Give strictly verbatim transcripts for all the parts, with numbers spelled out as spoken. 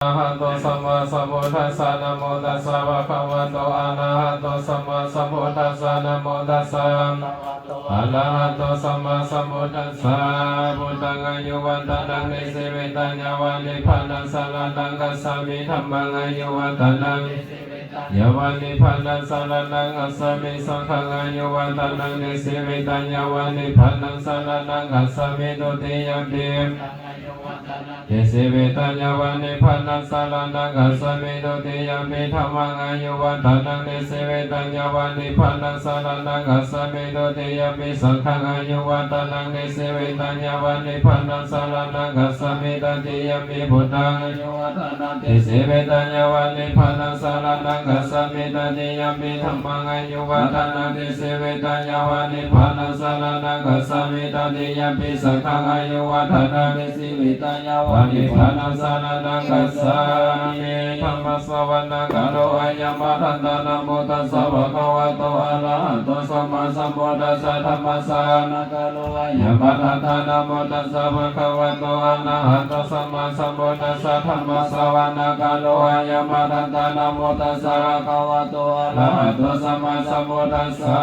Arahato sammāsambuddhassa. Namo tassa bhagavato arahato sammāsambuddhassa. Namo tassa arahato sammāsambuddhassa. Buddhaṃ āyuvaḍḍhanaṃ jīvitaṃ yāva nibbānaṃ saraṇaṃ gacchāmi. Dhammaṃ āyuvaḍḍhanaṃ yāva nibbānaṃ saraṇaṃ gacchāmi. Saṅghaṃ āyuvaḍḍhanaṃ jīvitaṃ yāva nibbānaṃ saraṇaṃ gacchāmi. Dutiyampi jīvitaṃ yāva nibbānaṃ saraṇaṃ gacchāmi. Dutiyampi dhammaṃ āyuvaḍḍhanaṃ jīvitaṃ yāva nibbānaṃ saraṇaṃ gacchāmi. Dutiyampi saṅghaṃ āyuvaḍḍhanaṃ jīvitaṃ yāva nibbānaṃ saraṇaṃ gacchāmi. Tatiyampi buddhaṃ āyuvaḍḍhanaṃ jīvitaṃ yāva nibbānaṃ saraṇaṃ gacchāmi. Tatiyampi dhammaṃ āyuvaḍḍhanaṃ jīvitaṃ yāva nibbānaṃ saraṇaṃ gacchāmi. Tatiyampi saṅghaṃ āyuvaḍḍhanaṃ jīvitaṃ yāva nibbānaṃ saraṇaṃ gacchāmi. Dhammassavanakālo ayambhadantā. Namo tassa bhagavato arahato sammāsambuddhassa. Dhammassavanakālo ayambhadantā. Namo tassa bhagavato arahato sammāsambuddhassa. Dhammassavanakālo ayambhadantā. Namo tassa bhagavato arahato sammāsambuddhassa.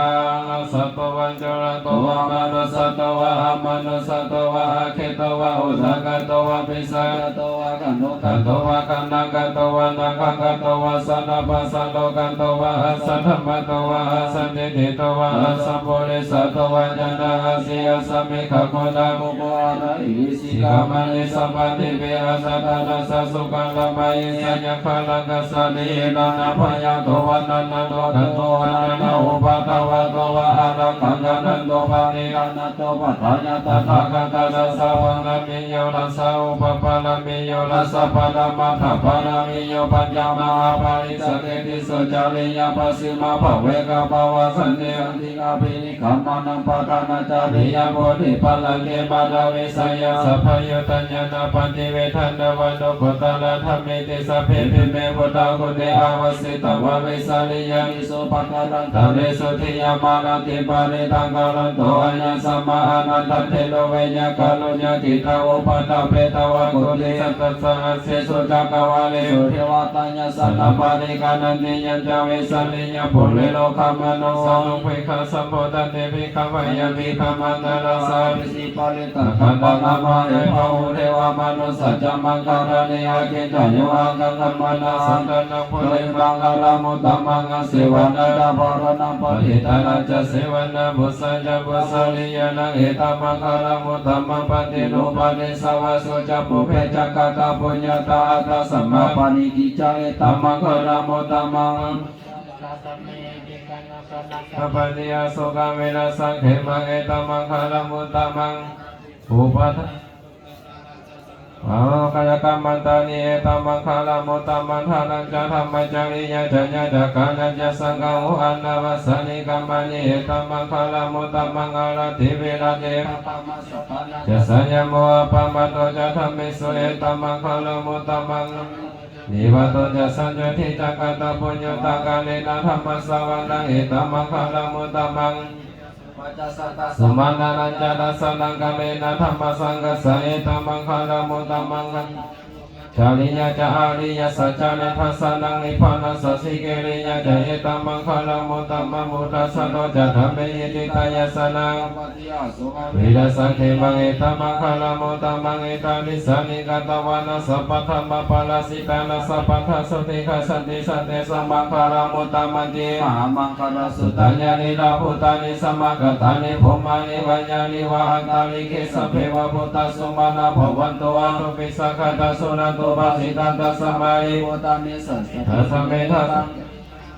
Rājato vā corato vā manussato vā amanussato vā aggito vā udakato vā pisācato vā khāṇukato vā kaṇṭakato vā nakkhattato vā sanappassarogato vā asaddhammato vā asandiṭṭhito vā asappurisato vā caṇḍahatthiassamigagoṇakukkuraahivicchikamaṇisappadīpiacchataracchasūkaramahisayakkharakkhasādīhi nānābhayato vā nānārogato vā nānāupaddavato vā ārakkhaṃ gaṇhantu pariḷānātha- -to pāpāya. Tathāgatassa pāramiyo dasa upapāramiyo dasa paramattha pāramiyo pañca mahāpariccāge tisso cariyā pacchimabbhave gabbhāvakkantiṃ ādiyabhinikkhamanaṃ padhānacariyaṃ bodhipallaṅke māravijayaṃ sabbaññutañāṇappaṭivedhaṃ navalokuttaradhammeti sabbepime buddhaguṇe āvajjitvā vesāliyā tīsu pākārantaresu tiyāmarattiṃ parittaṃ karonto āyasmā ānandatthero viya kāruññacittaṃ upaṭṭhapetvā koṭisatasahassesu cakkavāḷesu devatā yassāṇaṃ paṭiggaṇhanti yañca vesāliyaṃ pure rogāmanussadubbhikkhasambhūtantividhaṃ bhayampitamantaraṃ sabbehi parittaṃ katvāna mā bahū devā manussā ca maṅgalāni acintayuṃ ākaṅkhamānā santanaṃ brūhi maṅgalamuttamaṃ. Asevanā ca bālānaṃ paṇḍitānañca sevanā pūjā ca pūjanīyānaṃ etammaṅgalamuttamaṃ. Paṭirūpadesavāso ca pubbe ca katapuññatā attasammāpaṇidhi ca etammaṅgalamuttamaṃ. Appaṭihaso kāmena sakhemaṃ etammaṅgalamuttamaṃ. Upaṭṭhāno kāyakammaṇḍāni etammaṅgalamuttamaṃ. Dānañca dhammacariyā ca ñātakānañca saṅgaho anavajjāni kammāni etammaṅgalamuttamaṃ. Āratī viratī paṭipadā ca saññamo appamādo ca dhammesu etammaṅgalamuttamaṃ. Nivāto ca santuṭṭhī ca kataññutā kālena dhammassavanaṃ etammaṅgalamuttamaṃ. Samaṇānañca dassanaṃ kālena dhammasākacchā etammaṅgalamuttamaṃ. Cariyā ca ariyasaccāna dassanaṃ nibbānasacchikiriyā ca etammaṅgalamuttamaṃ. Phuṭṭhassa ca dhammehi cittaṃ yassa na virajaṃ khemaṃ etammaṅgalamuttamaṃ. Etādisāni katvāna sabbatthamaparājitā sabbattha sotthiṃ gacchanti satesaṃ maṅgalamuttamanti. Mahāmaṅgalasuttaṃ. Yānīdha bhūtāni samāgatāni bhummāni vā yāni va antalikkhe sabbeva bhūtā sumanā bhavantu athopi sakkacca suṇantu bhāsitaṃ. Tasmā hi bhūtā nisajjatā samettha saṅ-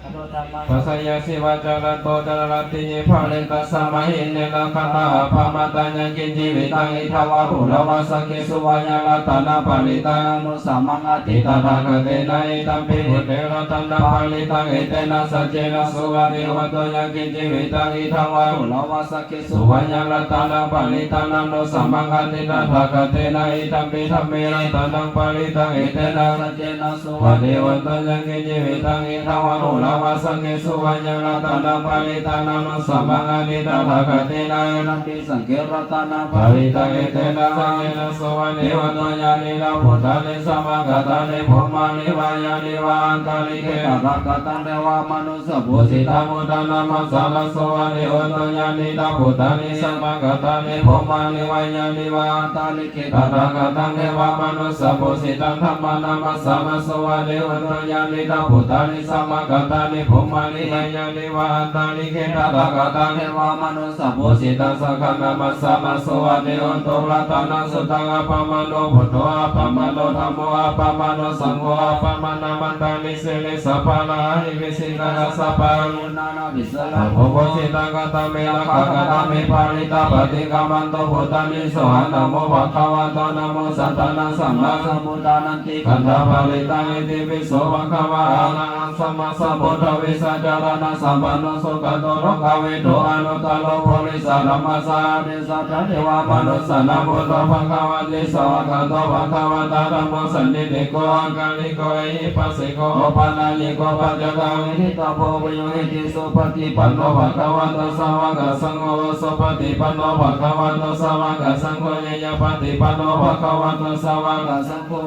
-ghassa yāsīvā caranto carantarāje parittaṃ samāhi ne rakkhatha appamattā. Yaṅkiñci vittaṃ idha vā huraṃ vā saggesu vā yaṃ ratanaṃ paṇītaṃ na no samaṃ atthi tathāgatena idampi buddhe ratanaṃ paṇītaṃ etena saccena suvatthi hotu. Yaṅkiñci vittaṃ idha vā huraṃ vā saggesu vā yaṃ ratanaṃ paṇītaṃ na no samaṃ atthi tathāgatena idampi dhamme ratanaṃ paṇītaṃ etena saccena suvatthi hotu. Yaṅkiñci vittaṃ idha vā huraṃ vā Saṅghesu va yaṃ ratanaṃ paṇītaṃ, na no samaṃ atthi tathāgatena. Idampi saṅghe ratanaṃ paṇītaṃ, etena saṅghena suvatthi hotu. Yānīdha bhūtāni samāgatāni, bhummāni vā yāni va antalikkhe, tathāgataṃ devamanussapūjitaṃ, buddhaṃ namassāma suvatthi hotu. Yānīdha bhūtāni samāgatāni, bhummāni vā yāni va antalikkhe, tathāgataṃ devamanussapūjitaṃ, dhammaṃ namassāma suvatthi hotu. Yānīdha bhūtāni samāgatāni, bhummāni vā yāni va antalikkhe, tathāgataṃ devamanussapūjitaṃ, saṅghaṃ namassāma suvatthi hotu. Ratanasuttaṃ. Appamāṇo buddho, appamāṇo dhammo, appamāṇo saṅgho, appamāṇamattāni sirīsapāni, ahi vicchikā satapadī uṇṇānābhī sarabū pūjitā. Katā me rakkhā, katā me parittā, paṭikkamantu bhūtāni. Sohaṃ namo bhagavato, namo sattannaṃ sammāsambuddhānanti. Khandhaparittaṃ. Itipi so bhagavā arahaṃ sammāsambuddho, vijjācaraṇasampanno sugato lokavidū, anuttaro purisadammasārathi satthā devamanussānaṃ buddho bhagavāti. Svākkhāto bhagavatā dhammo, sandiṭṭhiko akāliko ehipassiko opanayiko paccattaṃ veditabbo viññūhīti. Supaṭipanno bhagavato sāvakasaṅgho, ujupaṭipanno bhagavato sāvakasaṅgho, ñāyapaṭipanno bhagavato sāvakasaṅgho,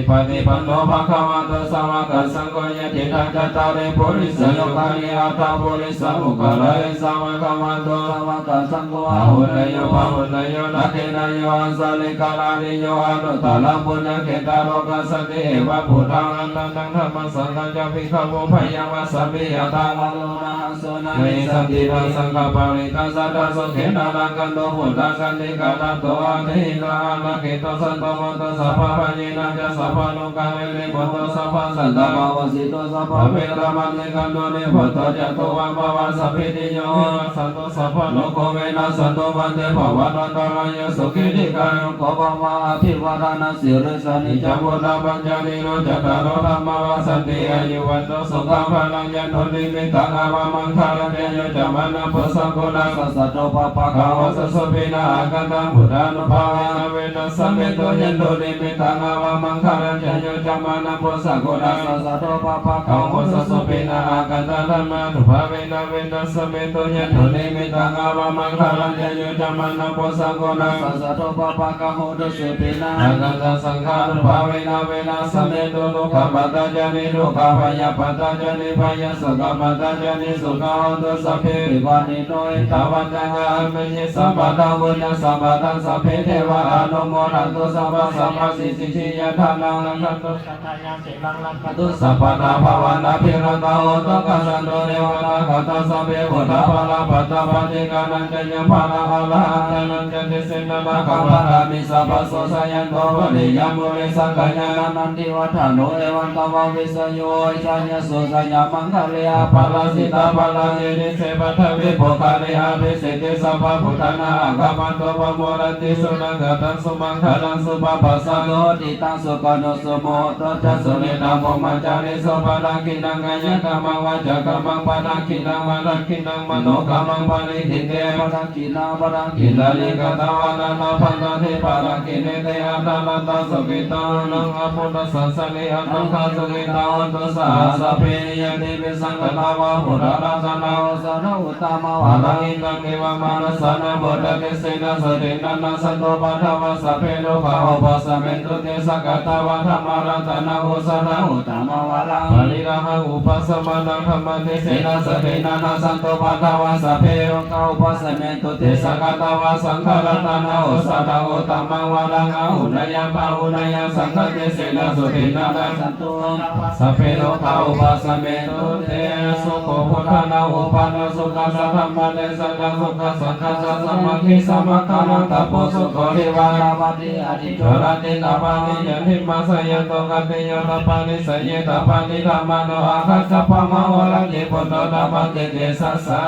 paṭipanno bhagavato sāvakasaṅgho, yadidaṃ cattāri purisayugāni aṭṭha purisapuggalā, esa bhagavato sāvakasaṅgho, āhuneyyo pāhuneyyo dakkhiṇeyyo añjalikaraṇīyo, anuttaraṃ puññakkhettaṃ lokassāti. Evaṃ buddhaṃ ratanaṃ dhammaṃ saṅghañca bhikkhavo, bhayaṃ vā sāpi yathā vāruṇā sona hi santi. Taṃ saṅghapālitaṃ sadā sukhena rakkhantu buddhasāntikaraṇato, atehi ca anaggito santo muktā sabbabhayena ca sabbarogavinimutto sabbasantāpavajjito sabbaveramatikkanto nibbuto ca tuvaṃ bhava. Sabbītiyo vivajjantu sabbarogo vinassatu mā te bhavatvantarāyo sukhī dīghāyuko bhava. Abhivādanasīlissa niccaṃ vuḍḍhāpacāyino cattāro dhammā vaḍḍhanti āyu vaṇṇo sukhaṃ balaṃ. Yatto nimittaṃ avamaṅgalañca yo cāmanāpo sakuṇassa saddo pāpaggaho dussupinaṃ akantaṃ buddhānubhāvena vināsamentu. Yatto nimittaṃ avamaṅgalañca yo cāmanāpo sakuṇassa saddo pāpaggaho dussupinaṃ akantaṃ dhammānubhāvena vināsamentu. Yatto nimittaṃ avamaṅgalañca yo cāmanāpo sakuṇassa saddo pāpaggaho dussupinaṃ akantaṃ saṅghānubhāvena vināsamentu. Dukkhappattā ca niddukkhā bhayappattā ca nibbhayā sokappattā ca nissokā hontu sabbepi pāṇino. Ettāvatā ca amhehi sambhataṃ puññasampadaṃ sabbe devānumodantu sabbasampattisiddhiyā. Dānaṃ dadantu saddhāya sīlaṃ rakkhantu sabbadā bhāvanābhiratā hontu gacchantu devatāgatā. Sabbe buddhā balappattā paccekānañca yaṃ balaṃ arahantānañca tejena rakkhaṃ bandhāmi sabbaso. Jayanto bodhiyā mūle sakyānaṃ nandivaḍḍhano evaṃ tvaṃ vijayo hohi jayassu jayamaṅgale aparājitapallaṅke sīse paṭhavipokkhare abhiseke sabbabuddhānaṃ aggappatto pamodati. Sunakkhattaṃ sumaṅgalaṃ supabhātaṃ suhuṭṭhitaṃ sukhaṇo sumuhutto ca suyiṭṭhaṃ brahmacārisu padakkhiṇaṃ kāyakammaṃ vācākammaṃ padakkhiṇaṃ padakkhiṇaṃ manokammaṃ paṇidhī te padakkhiṇā padakkhiṇāni katvāna labhantatthe padakkhiṇe. Te atthaladdhā sukhitā hotu buddhasāsane attaṃ kha sukhitā hontu saha sabbehi ñātibhi. Sakkatvā buddharatanaṃ osathaṃ uttamaṃ varaṃ hitaṃ devamanussānaṃ buddhatejena sotthinā nassantupaddavā sabbe dukkhā vūpasamentu te. Sakkatvā dhammaratanaṃ osathaṃ uttamaṃ varaṃ pariḷāhūpasamanaṃ dhammatejena sotthinā nassantupaddavā sabbe rogā vūpasamentu te. Sakkatvā saṅgharatanaṃ osathaṃ uttamaṃ varaṃ āhuneyyaṃ pāhuneyyaṃ saṅghatejena sotthinā nassantupaddavā sabbe rogā vūpasamentu te. Sukho buddhānaṃ uppādo sukhassa dhammatejena sukho saṅghassa sāmaggī samaggānaṃ tapo sukho. Divā tapati ādicco rattiṃ tapati candimā sannaddho khattiyo tapati jhāyī tapati brāhmaṇo aggañca brahmamahallāki buddho tapati tejasā.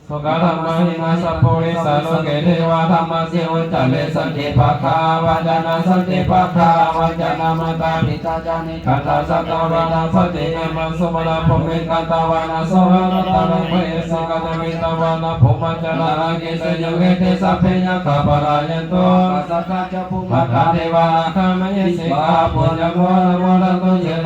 Sokā dhammahīnā sappurisalokā devadhammāti vuccare. Santi pakkhā avañcanā santi pādā avañcanā mātā pitā ca nikkhantā jātavā napphatīnaṃ māsumāraṃ bhūmiṃ gantvāna soḷaparaṃ mahesī. Kātumittavāna brahmajālā āgirā seyyaṃ ete sabbe yakkhā palāyantu. Ākāsaṭṭhā ca bhummaṭṭhā devā nāgā mahesī ca pāga pāpū ca modantu.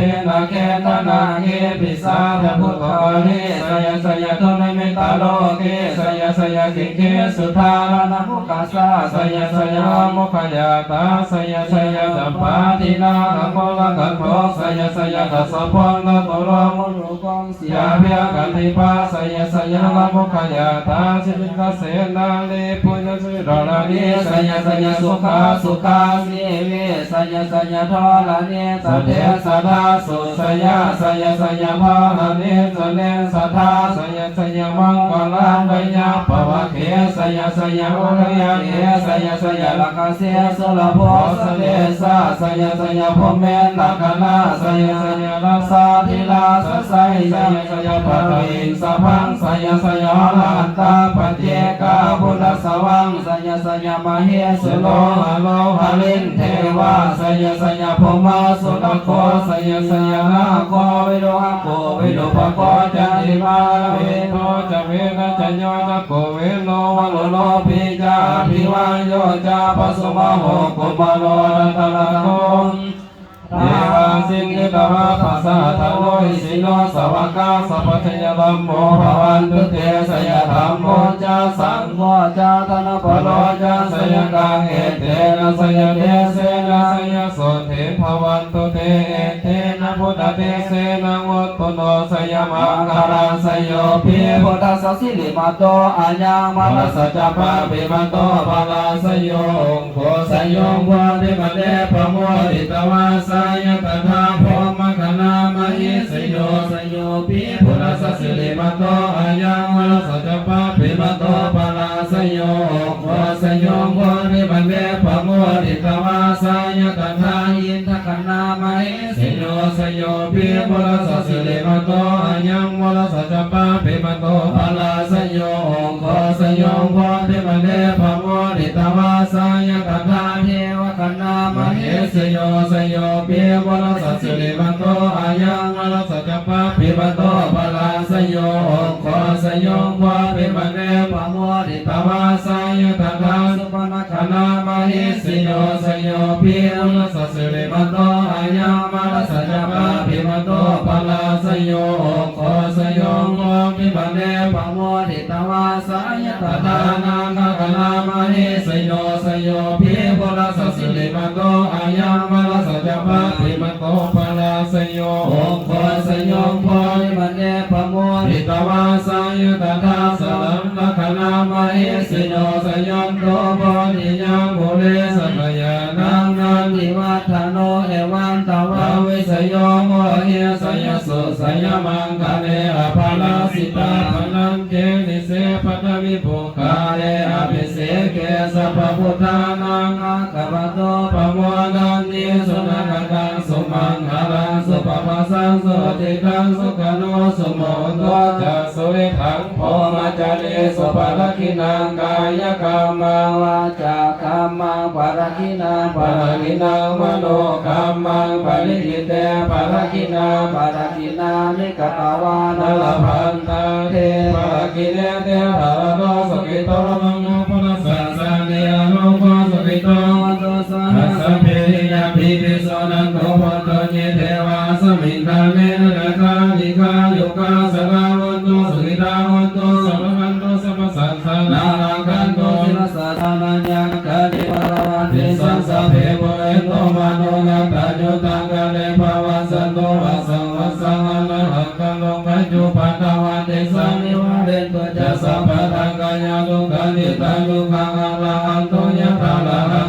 Buddhena kheṭṭanagge pisācabhūtakāle jaya jaya dunnimittarogī jaya jaya khiggesudāruṇanāgā jaya jaya āmukhayātrā jaya jaya campādināgakulagantho jaya jaya dasaputtarā murukā siyā byaggha dīpā jaya jaya āmukhayātrā jaya jaya senārī puññasampadaṃ jaya jaya sukhā sukhā jīvī jaya jaya dharaṇī tadesadā sujayā jaya jaya dharaṇī janesadā jaya jaya maṅgalaṃ viya pāvake jaya jaya uḷārike jaya jaya rakkhase surabhū sadesā jaya jaya bhūmigaṅgā jaya jaya rājādhirājasājjaya jaya jaya paṭhaviṃ sabbaṃ jaya jaya arahantā paccekabuddhasāvaṃ jaya jaya mahesuro haro harindevā jaya jaya brahmā surakkho jaya jaya nāgo viruḷhako virūpakkho candimā ravi indo ca venateyyo ca kuvero varuṇopi ca aggi vāyo ca pājuṇho kumāro dhataraṭṭhako devā siddhitāpasaādayo isino sāvakā sabbā jaya rāmo bhavantu te jaya dhammo ca saṅgho ca dasapālo ca jayakaṃ etena jayatejena jaya sotthī bhavantu te etena buddhatejena hotu no jayamaṅgalaṃ jayo pi buddhassa sirīmato ayaṃ mārassa ca pāpimato parājayo ugghosayuṃ bodhimaṇḍe pamoditā jaya tadā brahmagaṇā mahesino jayo pi buddhassa sirīmato ayaṃ mārassa ca pāpimato parājayo ugghosayuṃ bodhimaṇḍe pamoditā jaya tadā indagaṇā mahesino jayo pi buddhassa sirīmato ayaṃ mārassa ca pāpimato parājayo ugghosayuṃ bodhimaṇḍe pamoditā jaya tadā devagaṇā mahesino jayo pi buddhassa sirīmato ayaṃ mārassa ca pāpimato parājayo ugghosayuṃ bodhimaṇḍe pamoditā jaya tadā supaṇṇagaṇā mahesino jayo pi buddhassa sirīmato ayaṃ mārassa ca pāpimato parājayo ugghosayuṃ bodhimaṇḍe pamoditā jaya tadā nāgagaṇā mahesino jayo pi buddhassa sirīmato ayaṃ mārassa ca pāpimato parājayo ugghosayuṃ bodhimaṇḍe pamoditā jaya tadā brahmagaṇā mahesino jayanto bodhiyā mūle sakyānaṃ nandivaḍḍhano evaṃ tvaṃ vijayo hohi jayassu jayamaṅgale aparājitapallaṅke sīse paṭhavipokkhare abhiseke sabbabuddhānaṃ aggappatto pamodati. Sunakkhattaṃ sumaṅgalaṃ supabhātaṃ suhuṭṭhitaṃ sukhaṇo sumuhutto ca suyiṭṭhaṃ brahmacārisu padakkhiṇaṃ kāyakammaṃ vācākammaṃ padakkhiṇaṃ padakkhiṇaṃ manokammaṃ paṇidhī te padakkhiṇā padakkhiṇāni katvāna labhantatthe padakkhiṇe. Te atthaladdho sukhito samaṅgalo buddhasāsane arogyo sukhito hotu saha sabbehi ñātibhi. Suṇantu bhonto ye devā asmiṃ ṭhāne adhigatā dīghāyukā sadā hontu sukhitā hontu sabbadā rakkhantu sabbasattānaṃ rakkhantu jīvasā sāsanaṃ yaṃ balaṃ itiha sabbe pūrentu manorathā. Yuttakāle pavassantu vassaṃ vassaṃ anavajjā rogā cupaddavā tesaṃ nivārentu ca sabbadā. Kāyadukkhā cittāyukkhā arahantu yathārahaṃ